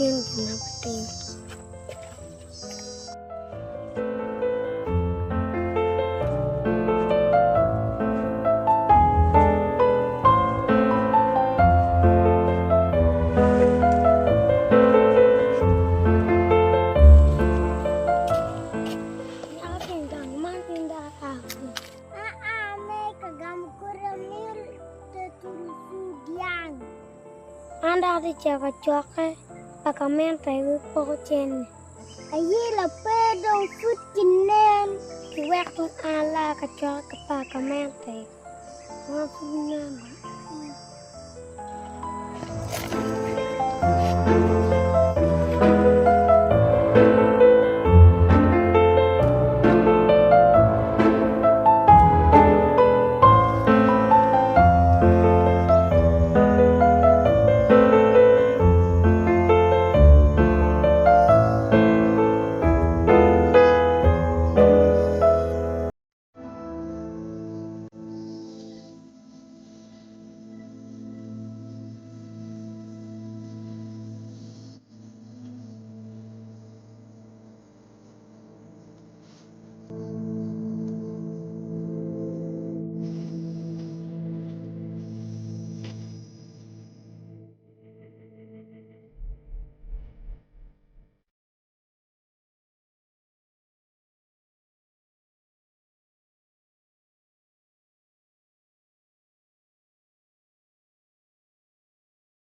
tin gin ma abitimo. An dok atye cito ka cokke pa gamente i wi poko cente. Ayela pe dong pud kinen. Kiwek dong an alar ka cokke pa gamente. Wan pud neno.